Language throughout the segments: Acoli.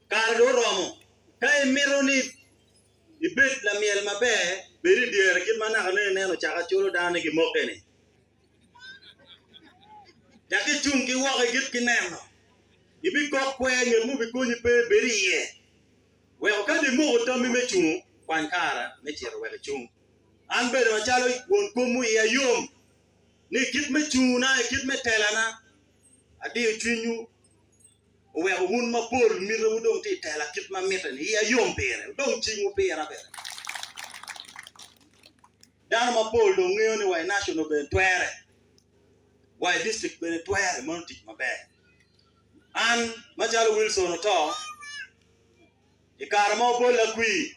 Kare dong oromo. Ka imito ni ibed lamyel maber, bed i dyere kit ma naka nene ineno caka culo dano ni gimoke-ni. Dok icung ki woko igik ki neno. Ibikok kwer nget mo bikonyi pe, bed iye. Weko ka dong imoko tammi me cungo, kwany kare me cito wek icung. An bene macalo won komwu iya yom ni i kit me cungona, i kit me telana, adiyo cwinywu oweko wun mapol mitiwu dong tye i tela kit ma mitte-ni. Iya yom pire, wudong cingwu pira bene. Dano mapol dong ngeyo ni wa i national bene twere, wa i district bene twere, meno tic maber. An macalo Wilson oto, i kare ma obolla kwir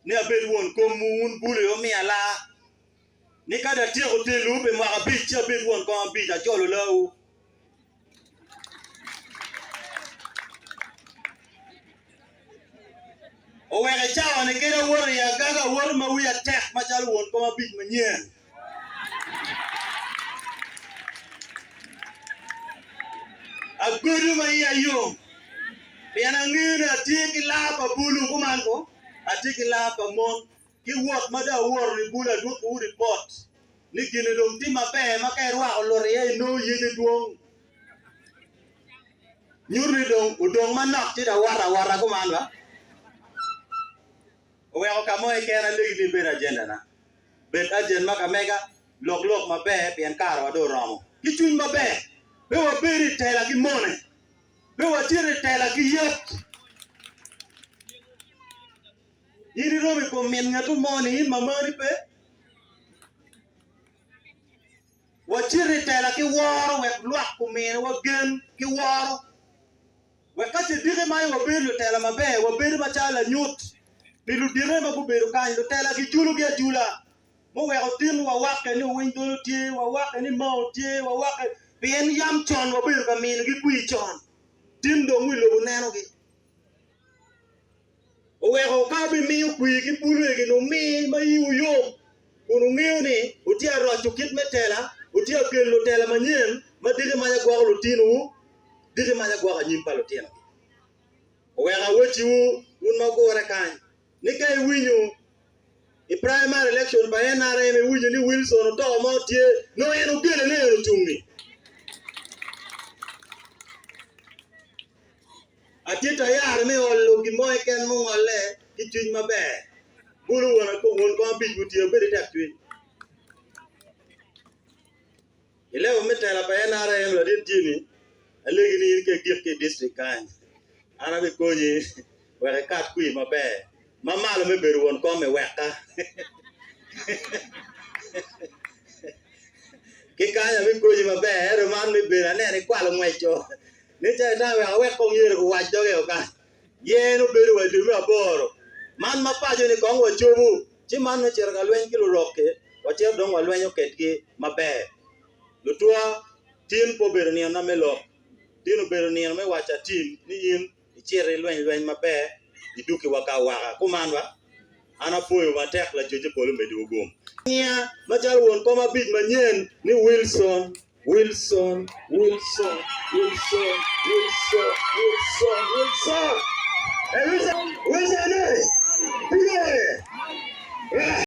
ni abed won komwu, wun bulu aye wumiya laa, ni ka dong atyeko telowu pi mwaka abic ci abed won kom abic, ajolo lawu. Oweko i cawa-ni kadi awoto i agaga awoto ma wiya tek macalo won kom abic manyen. Agodo ma iya yom pien angeyo ni atye ki laa pa bulu kuman ko, atye ki laa pa mon ki wot ma dong awoto-ni bulu adwokowu ripot ni gin-ni dong tye maber ma ka irwako lut iye inongo yece dwong. Nyuto ni dong odong manok ci dong awoto awota kuman ba. Oweko ka mo keken alegi ni ibed ajendana. Bed ajen ma ka mega, lok lok maber pien karewa dong oromo. Ki cwiny maber, pe wabed i tela ki mone, pe wacit i tela ki yet. In iromo i kom min ngeto mo ni in mamani pe? Wacit i tela ki woro wek lwak ominiwa gen ki woro. Wek ka ce diki man wabedo lutela maber, wabedo macalo lanyut pi ludite ma gubedo kany. Lutela gijulogi ajula muweko tin wawakke ni owiny dolo tye, wawakke ni mao tye, wawakke pien yam con wabedo ka minogi kwir con, tin dong wi lobo nenogi. Oweko ka wubimiyo kwir ki bulu egi-ni wumi ma iwu yom, kun wungeyo ni wutye ka roco kit me tela, wutye ka kelo tela manyen ma diki mac agwoko lutinowu, diki mac agwoko anyim pa lutinogi. Oweko awacciwu, wun ma wugure kany, ni ka iwinyo i primary election pa NRM iwinyo ni Wilson oto mo tye, nongo en ogene ni en ocungi. Atye tayari me olo gin mo keken mungolle ki cwiny maber. Bulu won won kom abic wutye wubed ki tekcwiny. I level me tela pa NRM ladit Jimmy, alegi ni in ka igik ki i district kany, an abikonyi wek ikat kwir maber ma malo me bedo won kom iweka. Ki kany abikonyi maber ento man me bedo aneno ikwalo ngweco. Nen calo itamo wek awek kong myero guwac doge o kany. Yer obedo wa i dwe me aboro. Man ma paco-ni kong wacobo, ci man me cito ka lweny ki lurok-ki, wacito dong walwenyo kedgi maber. Lutwa, tin pe obedo ninona me lok. Tin obedo nino me waco atim ni in icit ilweny lweny maber, idukki wa ka awaka. Kuman ba? An apwoyo matek lacoc i polo omeddiwu gum. Ngiya macalo won kom abic manyen ni Wilson Wilson, Wilson, Wilson, Wilson, Wilson, Wilson. Hey, Wilson, Wilson, hey! Yeah!